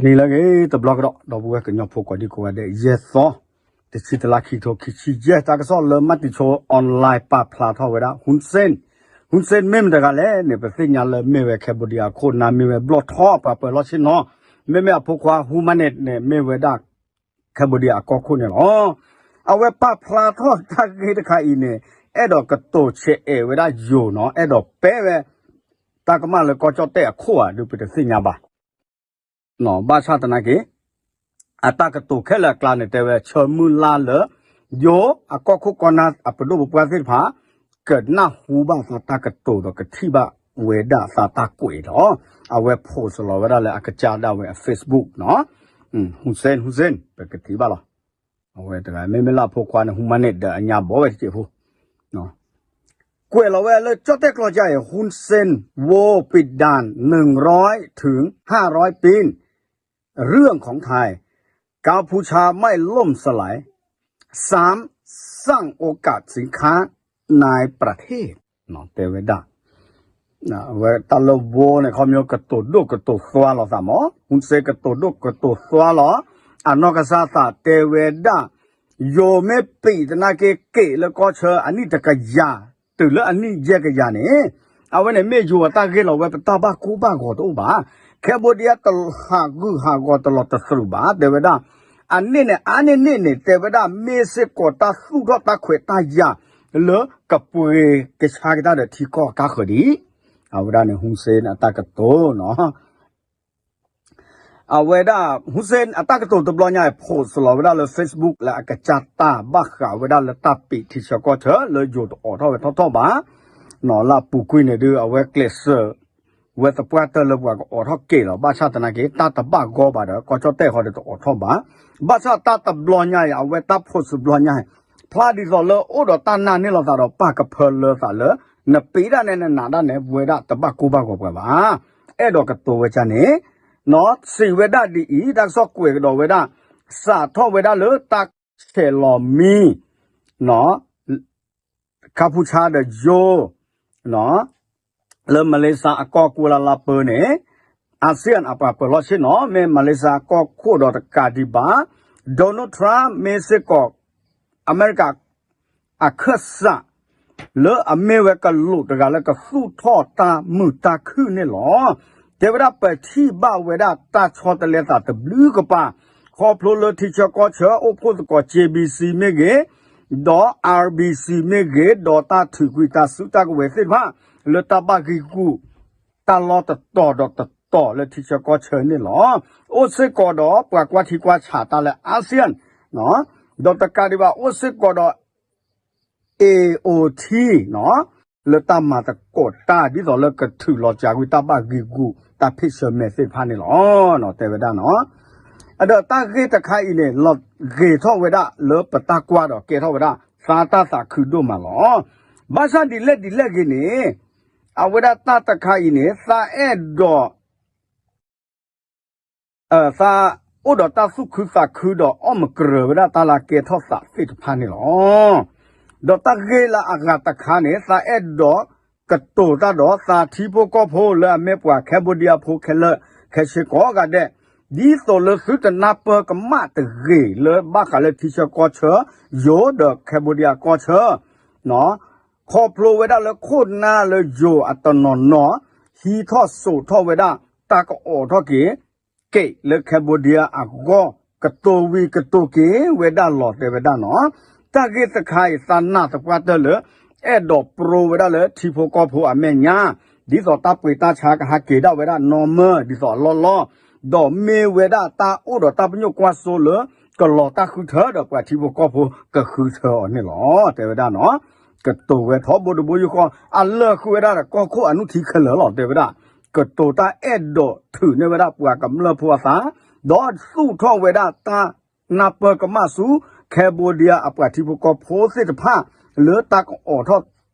နံၤလၢအဂ့ၤ တဘျီကဒီး ဒီပုၢ်ဝဲၢ်ကညီဖိကိးဒံကိးဂၤဒဲး ယဲၢ်သီ တဆံတလါခံကထိခံဆံယဲၢ် တၢ်ကစီၣ်လၢ မၤတံၤဆိ online ပာ်ဖျါထီၣ်ဝဲဒၣ် Hun Sen, Hun Sen မ့ၢ်မတဂၤလဲၣ်န့ၣ် ပသ့ၣ်ညါလၢမ့ၢ်ဝဲ Cambodia အခိၣ်နၢ် မ့ၢ်ဝဲဘျီၣ်ထီၣ်ပှၤပၢၤလီၢ်ဆ့ၣ်နီၤ, မ့မ့ၢ်အဖိခွါ Hun Manet န့ၣ် မ့ၢ်ဝဲဒၣ် Cambodia အကီၢ်ခိၣ်န့ၣ်လီၤ. အဝဲပာ်ဖျါထီၣ်တၢ်ဂ့ၢ်တခါအံၤန့ၣ် အဲၣ်ဒိးကတိၤဆဲးအဲးဝဲဒၣ်ယိၤနီၤ, အဲၣ်ဒိးပဲဝဲ တၢ်ကမၣ်လၢကီၢ်ကၠီၣ်တဲၣ်အခိၣ်ဧါ ဒုးပတသ့ၣ်ညါဘၣ်. ဘၣ်ဆၣ်သနာ်က့ အတၢ်ကတိၤခဲလၢာ်အကျါန့ၣ် တဲဝဲဆၢမုၢ်လၢ်လၢ ယိၤအကီၢ်ခိၣ်ကီၢ်နၢ်အပဒိၣ်ပပှၢ်သ့ၣ်တဖၣ် ကနၢ်ဟူဘၣ်သးတၢ်ကတိၤဒီးကထံၣ်ဘၣ်ဝဲဒၣ်သးတၢ်ကွဲးလီၤ. အဝဲ post လီၤဝဲဒၣ်လၢအကစၢ်ဒၣ်ဝဲအ Facebook နီၤ, Hun Sen, Hun Sen ပကထံၣ်ဘၣ်လီၤ. အဝဲတဂၤမ့မ့ၢ်လၢအဖိခွါန့ၣ် Hun Manet ဒီးအညါဘီဝဲတစဲးဖိ ကွဲးလီၤဝဲလၢကၠီၣ်တဲၣ်ကျီကါအံၤ Hun Sen ဝိုပံးဒၢၣ် နုၣ်ရီး ထုၣ် ဟၣ်ရီးပ့ၣ် เรื่องของไทย กัมพูชาไม่ล่มสลาย สาม สร้างโอกาสสินค้าในประเทศ တဲဝဲဒၣ် အဝဲတၢ်လၢဝိန့ၣ် ခီဖျိကတိၤဒိၣ်ကတိၤသွါလီၤသးမး, Hun Sen ကတိၤဒိၣ်ကတိၤသွါလီၤ, အနီၢ်ကစၢ်သးတဲဝဲဒၣ် ယိၤမ့ၢ်ပံးသနာ်က့ က့ၤလၢကီၢ်ဆၢအနံၣ်တကယၤ တုၤလၢအနံၣ်ယဲၢ်ကယၤန့ၣ်, အဝဲန့ၣ်မ့ၢ်ယိၤအတၢ်ဂ့ၢ်လီၤ, ဝဲပတၢ်ဘၣ်ကိၢ်ဘၣ်ဂီၤတအိၣ်ဘၣ်. Cambodia တဟးဂူာ်ဟးဂီၤတလီၤတသရူးဘၣ် တဲဝဲဒၣ်. အန့ၣ်န့ၣ် အါန့ၢ်န့ၣ်န့ၣ် တဲဝဲဒၣ် မ့ၢ်စ့ၢ်ကီးတၢ်သူၣ်ထီၣ်တၢ်ခွဲးတၢ်ယာ် လၢကပှ့ၤကဆါကတၢၢ်ဒီးထံကီၢ်အကါဃၢၤဒံး, အဝဲဒၣ်န့ၣ် Hun Sen အတၢ်ကတိၤနီၤ အဝဲဒၣ် Hun Sen အတၢ်ကတိၤတဘျီညါအံၤ post လီၤဝဲဒၣ်လၢ Facebook လၢအကစၢ်တၢ်ဘၣ်ဃးဝဲဒၣ်လၢတၢ်ပံးထံဆၢကီၢ်ဆၢလၢယိၤတအိးထီၣ်ဝဲထီၣ်ထီၣ်ဘၣ်, လၢအပူၤကွံာ်န့ၣ်ဒုး အဝဲကျဲးစၢးဝဲသပှၢ်တၢၢ်လၢပှၤကအိးထီၣ်က့ၤလီၤ. ဘၣ်ဆၣ်သနာ်က့ တၢ်တဘၣ်ဂီၢ်ဘၣ်ဒီး ကီၢ်ကၠီၣ်တဲၣ်ဃီဒီးတအိးထီၣ်ဘၣ်. ဘၣ်ဆၣ်တၢ်တဘျီညါအံၤ အဝဲတၢ် post တဘျီညါအံၤ ဖျါဒ်သိးလၢအိၣ်ဒီးတၢ်နာ်န့ၢ်လိာ်သးဒီးပာ်ကဖၢလၢသးလၢ နပံးဒၣ်နဲနနာ်ဒၣ်နဲ ပဝဲဒၣ်တဘၣ်ကိၢ်ဘၣ်ဂီၤပှၤဘၣ်. အဲၣ်ဒိးကတိၤဝဲဒ်န့ၣ် စံးဝဲဒၣ်ဒ်အံၤ, တၢ်ကစီၣ်ကွဲးကဒီးဝဲဒၣ် စးထီၣ်ဝဲဒၣ်လၢတၢ်ဆဲးလီၤမံ ကါဖူဆါဒီးယိၤ လၢမလ့ၡါအကီၢ်ကူလါလါပၢန့ၣ် အၣ်စံၣ်ယၣ်အပှၤပၢၤလီၢ်ဆ့ၣ်နီၤ မ့ၢ်မလ့ၡါအကီၢ်ခိၣ်ဒီးတကးဒံးဘၣ် Donald Trump မ့ၢ်စ့ၢ်ကီး အမဲရကၤ အခၢၣ်စး လၢအမ့ၢ်ဝဲကလူးတဂၤလၢကသူၣ်ထီၣ်တၢ်မုာ်တၢ်ခုၣ်န့ၣ်လီၤ. တဲဝဲဒၣ်ပထံၣ်ဘၣ်ဝဲဒၣ်တၢ်ဆီတလဲသးတဘျုးကပၤ ခီဖျိလၢထံဆၢကီၢ်ဆၢအိၣ်ဖှိၣ်သကိး J B C မ့ၢ်ဂ့ၤ, ဒီး R B C မ့ၢ်ဂ့ၤ, ဒီးတၢ်ထုးကွံာ်တၢ်စုတၢ်ကဝဲၤသ့ၣ်တဖၣ် လၢတၢ်ဘၣ်ဂံာ်ဂူာ် တၢ်လီၢ်တတီၤဒီးတတီၤလၢထံဆၢကီၢ်ဆၢန့ၣ်လီၤ. အိၣ်စ့ၢ်ကီးဒီးပှၤကွၢ်ထံကွၢ်ဆးတၢ်လၢ အၣ်စံၣ်ယၣ် ဒီးတကးဒံးဘၣ်အိၣ်စ့ၢ်ကီးဒီး A O T လၢတၢ်မၤသကိးတၢ် ဒ်သိးလၢကထုးလီၤစှၤကွံာ်တၢ်ဘၣ်ဂံာ်ဂူာ်တၢ်ဖ့ၣ်ဆၢမဲာ်သ့ၣ်တဖၣ်န့ၣ်လီၤ. တဲဝဲဒၣ်နီၤ. အဒီးတၢ်ဂ့ၢ်တခါအံၤန့ၣ် လီၤဂ့ၤထီၣ်ဝဲဒၣ်လၢပတၢ်ကွၢ်ဒီးကဲထီၣ်ဝဲဒၣ် သးတၢ်သးခုဒိၣ်မးလီၤ. ဘၣ်ဆၣ်ဒ်လဲၣ်ဒ်လဲၣ်ဂ့ၤန့ၣ် အဝဲဒၣ်တၢ်တခါအံၤန့ၣ် သးအဲၣ်ဒိး သးအိၣ်ဒီးတၢ်သူၣ်ခုသးခုဒီးအီၣ်မုၢ်ကရၢၤဝဲဒၣ်တၢ်လၢကဲထီၣ်သးသ့ၣ်တဖၣ်န့ၣ်လီၤ. ဒီးတၢ်ဂ့ၢ်လၢအဂၤတခါန့ၣ် သးအဲၣ်ဒိးကတိၤတၢ်ဒီးသးထံဖိကီၢ်ဖိလၢအမ့ၢ်ပှၤ Cambodia ဖိခဲလၢာ်ခဲဆ့ကိးဂၤဒဲး, ဒ်သိးလၢသုတနၢ်ပၢၢ်ကမၣ်တဂ့ၤလၢဘၣ်ဃးလၢထံဆၢကီၢ်ဆၢ ယိၤဒီး Cambodia ကီၢ်ဆၢ ခီဖျိဝဲဒၣ်လၢခိၣ်နၢ်လၢယိၤအတနီၤနီၤ ဟံးထီၣ်စိာ်ထီၣ်ဝဲဒၣ် တၢ်ကအိးထီၣ်က့ၤ က့ၤလၢ Cambodia အဂီၢ် ကတိၤဝံၤကတိၤက့ၤဝဲဒၣ်လီၤ တဲဝဲဒၣ်နီၤ. တၢ်ဂ့ၢ်တခါအံၤ သးနာ်သပှၢ်တၢၢ်လၢ အဲၣ်ဒိးပြိဝဲဒၣ်လၢထံဖိကီၢ်ဖိအမဲာ်ညါ ဒ်သိးတၢ်ပှ့ၤတၢ်ဆါကဟးက့ၤဒၣ်ဝဲဒၣ် normal ဒ်သိးအလီၢ်လီၢ်, ဒီးမ့ၢ်ဝဲဒၣ်တၢ်အိၣ်ဒီးတၢ်ပညိၣ်ကွၢ်စိလၢ ကလီၤတၢ်ဃုထၢဒီးပှၤထံဖိကီၢ်ဖိကဃုထၢအီၤန့ၣ်လီၤ တဲဝဲဒၣ်နီၤ. ကတိၤဝဲထီဘိတဘိယူၢ်ဃီ အလၢာ်ဃုာ်ဝဲဒၣ်ဒီးကီၢ်ခိၣ်အနုၢ်ထံခဲလၢာ်လီၤ တဲဝဲဒၣ်. ကတိၤတၢ်အဲၣ်ဒိးထုးန့ၢ်ဝဲဒၣ်ပှၤကမျၢၢ်ဖိအသး, ဒီးသူၣ်ထီၣ်ဝဲဒၣ်တၢ်နၢ်ပၢၢ်ကမၣ်ဆူ Cambodia အပှၤထံဖိကီၢ်ဖိသ့ၣ်တဖၣ် လၢတၢ်ကအိးထီၣ်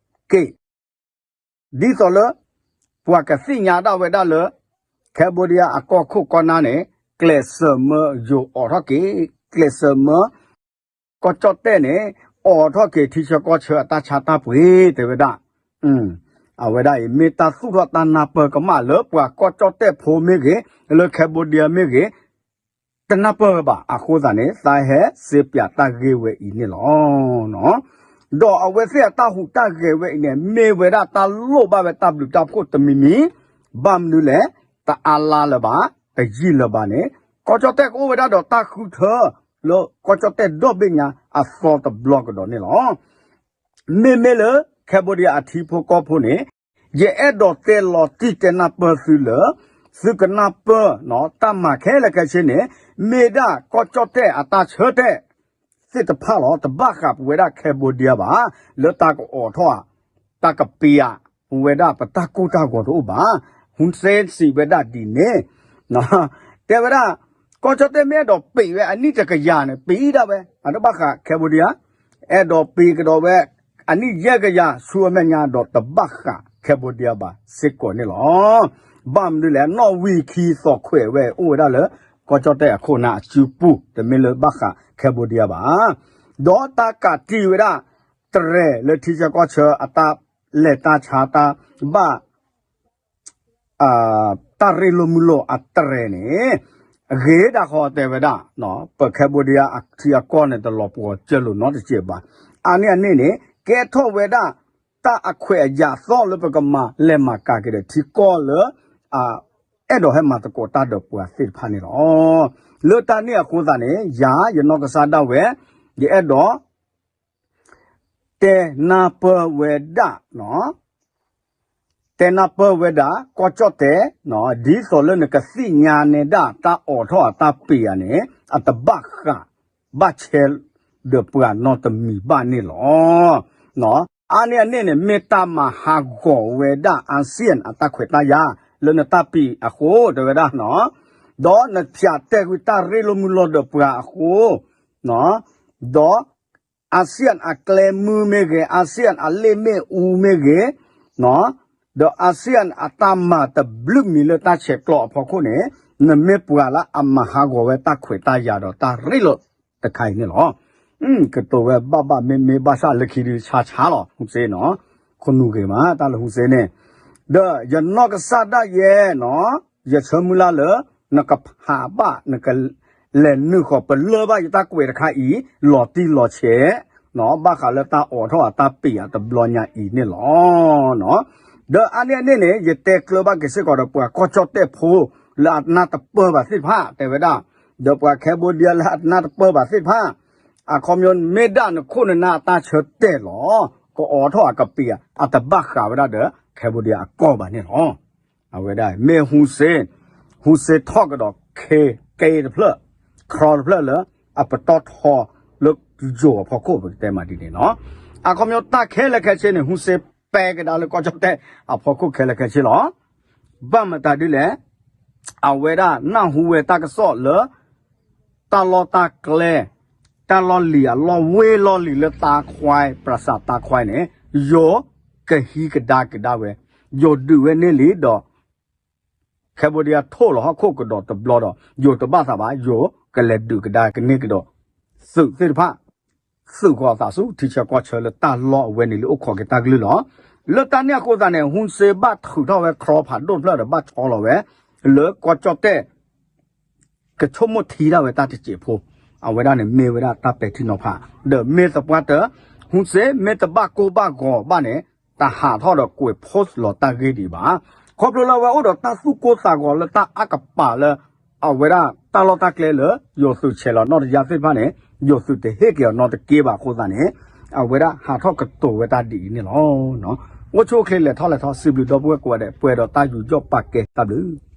က့ၤ ဒ်သိးလၢ ပှၤကသ့ၣ်ညါဒၣ်ဝဲဒၣ်လၢ Cambodia အကီၢ်ခိၣ်ကီၢ်နၢ်န့ၣ် ကျဲးစၢးမၢယိၤအိးထီၣ်က့ၤ, ကျဲးစၢးမၢ ကီၢ်ကၠီၣ်တဲၣ်န့ၣ် အိးထီၣ်က့ၤထံဆၢကီၢ်ဆၢအတၢ်ဆါတၢ်ပှ့ၤ တဲဝဲဒၣ်. အဝဲဒၣ်အံၤ မ့ၢ်တၢ်သူၣ်ထီၣ်တၢ်နၢ်ပၢၢ်ကမၣ်လၢပှၤကီၢ်ကၠီၣ်တဲၣ်ဖိမ့ၢ်ဂ့ၤ, လၢ Cambodia မ့ၢ်ဂ့ၤ, တနၢ်ပၢၢ်ဝဲဘၣ်အဃိသတးန့ၣ် သးဟဲစ့ပၠးတၢ်ဂ့ၢ်ဝဲအံၤန့ၣ်လီၤ. ဒီးအဝဲသ့ၣ်အတၢ်ဟူးတၢ်ဂဲၤဝဲအံၤန့ၣ် မ့ၢ်ဝဲဒၣ်တၢ်လိၣ်ဘၣ်ဝဲတၢ်ဘျုးတၢ်ဖှိၣ်တမံၤမံၤ, ဘၣ်မနုၤလဲၣ်, တအါလါလၢၤဘၣ်, တယံာ်လၢၤဘၣ်န့ၣ် ကီၢ်ကၠီၣ်တဲၣ်ကအိၣ်ဝဲဒၣ်ဒီးတၢ်ဃုထၢ လၢကီၢ်ကၠီၣ်တဲၣ်ဒီဘ့ၣ်ညါအသီတဘျီကဒီးန့ၣ်လီၤ. မ့မ့ၢ်လၢ Cambodia အထံဖိကီၢ်ဖိန့ၣ် ယအဲၣ်ဒိးတဲလီၤတံၢ်တဲနၢ်ပၢၢ်သုလၢ သုကနၢ်ပၢၢ် တၢ်မၤခဲလၢာ်ခဲဆ့န့ၣ် မ့ၢ်ဒၣ်ကီၢ်ကၠီၣ်တဲၣ်အတၢ်ဆၢတဲာ်သ့ၣ်တဖၣ်လီၤ. တဘၣ်ဃးပဝဲဒၣ် Cambodia ဘၣ်, လၢတၢ်ကအိးထီၣ်ဧါ, တၢ်ကပံးဧါ, ပဝဲဒၣ်ပတၢ်ကိၢ်တၢ်ဂီၤတအိၣ်ဘၣ်. ဟူစ့စံးဝဲဒၣ်ဒ်န့ၣ် တဲဝဲဒၣ် ကီၢ်ကၠီၣ်တဲၣ်မ့ၢ်အဲၣ်ဒိးပံးဝဲအနံၣ်တကယၤန့ၣ် ပံးဒၣ်ဝဲ, အတဘၣ်ဃး Cambodia အဲၣ်ဒိးပံးကဒီးဝဲ အနံၣ်ယဲၢ်ကယၤဆူအမဲာ်ညါဒီးတဘၣ်ဃး Cambodia ဘၣ်စ့ၢ်ကီးန့ၣ်လီၤ. ဘၣ်မနုၤလဲၣ် နီၣ်ဝံၤခံသီခွဲးဝဲအိၣ်ဝဲဒၣ်လၢ ကီၢ်ကၠီၣ်တဲၣ်အခိၣ်နၢ်အစုပူၤ တမ့ၢ်လၢဘၣ်ဃး Cambodia ဘၣ်. ဒီးတၢ်ကးတံာ်ဝဲဒၣ် တရဲၤလၢထံဆၢကီၢ်ဆၢအတၢ်လဲၤတၢ်ဆါတၢ်ဘၣ် တၢ်ရ့လိာ်မုာ်လိာ်အတရဲၤန့ၣ် ဂ့ၤဒၣ်ဃီတဲဝဲဒၣ် ပ Cambodia အထံအကီၢ်န့ၣ် တလီၤပှီၤစၢၤလိာ်နီတစဲးဘၣ်. အါန့ၢ်အန့ၣ်န့ၣ် ကဲထီၣ်ဝဲဒၣ် တၢ်အခွဲးအယာ်အသီလၢပကမၤလဲၤမၤကၤက့ၤဒီးထံကီၢ်လၢ အဲၣ်ဒိးဟဲမၤသကိးတၢ်ဒီးပှၤသ့ၣ်တဖၣ်န့ၣ်လီၤ. လၢတၢ်န့ၣ်အဃိသတးန့ၣ် ယၤယနီၢ်ကစၢ်ဒၣ်ဝဲ ယအဲၣ်ဒိး တဲနၢ်ပၢၢ်ဝဲဒၣ် တဲနၢ်ပၢၢ်ဝဲဒၣ် ကီၢ်ကၠီၣ်တဲၣ် ဒ်သိးလၢနကသ့ၣ်ညါနဲဒၣ်တၢ်အိးထီၣ်အတၢ်ပံးဧါန့ၣ် အတဘၣ်ဃး ဘၣ်ဆဲးဒီးပှၤနီတမံၤဘၣ်န့ၣ်လီၤ. အါန့ၢ်အန့ၣ်န့ၣ် မ့ၢ်တၢ်မၤဟးဂီၤဝဲဒၣ် ASEAN အတၢ်ခွဲးတၢ်ယာ် လၢနတၢ်ပံးအဃိ တဲဝဲဒၣ် ဒီးနဖၠးတဲာ်ကွံာ်တၢ်ရ့လိာ်မုာ်လိာ်ဒီးပှၤအဃိ ဒီး ASEAN အကျဲမုၢ်မ့ၢ်ဂ့ၤ, ASEAN အလ့ၣ်မ့ၣ်အူမ့ၢ်ဂ့ၤ, ဒီး ASEAN အတၢ်မၤတဘျုးမံၤလၢတၢ်ဆဲးကျိးအဖီခိၣ်န့ၣ် နမ့ၢ်ပှၤလၢအမၤဟးဂီၤဝဲတၢ်ခွဲးတၢ်ယာ်ဒီးတၢ်ရ့လိာ်တခါအံၤန့ၣ်လီၤ. ကတိၤဝဲဘၣ်ဘၣ်မ့ၢ်မ့ၢ်ဘၣ်ဆၣ်လၢခံဒုးဆါဆါလီၤ ဟူစ့နီၤ, ခနူၤဂ့ၤမး တၢ်လၢဟူစ့န့ၣ်, ဒီးယနီၢ်ကစၢ်ဒၣ်ယဲနီၤ, ယဆၢမုၢ်လၢ်လၢ နကဖးဘၣ် နကလဲၤနုာ်ဃီၤပလၢၢ်ဘၣ်ယတၢ်ကွဲးတခါအံၤ လီၤတံၢ်လီၤဆဲး, ဘၣ်ဃးလၢတၢ်အိးထီၣ်အတၢ်ပံးအတဘျီညါအံၤန့ၣ်လီၤ. ဒီးအါန့ၢ်အန့ၣ်န့ၣ် ယတဲကျၢၤဘၣ်က့ၤစ့ၢ်ကီးဒီးပှၤကီၢ်ကၠီၣ်တဲၣ်ဖိ လၢအတနၢ်တပၢၢ်ဘၣ်သ့ၣ်တဖၣ် တဲဝဲဒၣ်, ဒီးပှၤ Cambodia လၢအတနၢ်တပၢၢ်ဘၣ်သ့ၣ်တဖၣ်, အခီပညီမ့ၢ်ဒၣ်နခိၣ်နနၢ်အတၢ်ဆၢတဲာ်လီၤ. ကအိးထီၣ်အကပံး အတဘၣ်ဃးဝဲဒၣ်ဒီး Cambodia အကီၢ်ဘၣ်န့ၣ်လီၤ. အဝဲဒၣ် မ့ၢ်ဟူစ့, ဟူစ့ထီၣ်ကဒီး ခ့က့ တဖျၢၣ်, ခီတဖျၢၣ်လၢ အပတီၢ်ထီလၢယိၤအဖီခိၣ် ပကတဲမးဒ်န့ၣ်နီၤ. အခီပညီတၢ်ခဲလၢာ်ခဲဆ့န့ၣ် ဟူစ့ပဲကဒါလၢကီၢ်ကၠီၣ်တဲၣ်အဖီခိၣ်ခဲလၢာ်ခဲဆ့လီၤ. ဘၣ်မတၤဒ်လဲၣ်, အဝဲဒၣ်နၢ်ဟူဝဲတၢ်ကစီၣ်လၢ တၢ်လီၢ်တၢ်ကျဲ, တၢ်လီၢ်လံၤအလီၢ်ဝ့ၢ်လီၢ်လံၤလၢတၢ်ခွဲး ပြၢစးတၢ်ခွဲးန့ၣ် ယိၤကဟံးကဒါက့ၤဒၣ်ဝဲ, ယိၤဒုးဝဲန့ၢ်လံဒီး Cambodia ထိၣ်လီၤဟီၣ်ခိၣ်ကဒီးတဘျီဒီး ယိၤတဘၣ်သးဘၣ် ယိၤကလဲၤဒုးကဒါကန့ၢ်ကဒီး သုးသ့ၣ်တဖၣ် သုးဃီၤအသးဆူထံဆၢကီၢ်ဆၢလၢတၢ်လီၢ်အဝဲန့ၣ်လၢအိၣ်ခိးက့ၤတၢ်ကလုၢ်လီၤ. လၢတၢ်န့ၣ်အဃိသတးန့ၣ် ဟူစ့ဘၣ်ထုးထီၣ်ဝဲခီဖးဒိၣ်တဖျၢၣ်ဒီးဘၣ်ဆီလီၤဝဲ လၢကီၢ်ကၠီၣ်တဲၣ် ကဆိကမိၣ်ထံဒၣ်ဝဲတၢ်တစဲးဖိ, အဝဲဒၣ်န့ၣ်မ့ၢ်ဝဲဒၣ်တၢ်ပဲာ်ထံနီၤဖး, ဒီးမ့ၢ်သပှၢ်တၢၢ် ဟူစ့မ့ၢ်တဘၣ်ကိၢ်ဘၣ်ဂီၤဘၣ်န့ၣ် တဟးထီၣ်ဒီးကွဲး post လီၤတၢ်ဂ့ၢ်ဒံးဘၣ်. ခီဖျိလၢအဝဲအိၣ်ဒီးတၢ်သူၣ်ကိၢ်သးဂီၤလၢတၢ်အါကပၤလၢ အဝဲဒၣ်တၢ်လီၢ်တၢ်ကျဲလၢ ယိၤသုးဆဲးလီၤနီၢ်တယၢ်သ့ၣ်တဖၣ်န့ၣ် ယိၤသုးတဟ့ၣ်က့ၤအီၤနီတက့ဘၣ်အဃိသတးန့ၣ် အဝဲဒၣ်ဟးထီၣ်ကတိၤဝဲတၢ်ဒ်အံၤန့ၣ်လီၤ. အိၣ်ဆူၣ်အိၣ်ချ့လဲၤထီၣ်လဲၤထီ စံးဘျုးဒီပုၢ်ဝဲၢ်ကိးဂၤဒဲး ပှဲၤဒီးတၢ်ယူးယီၣ်ပာ်ကဲတၢ်ဘျုး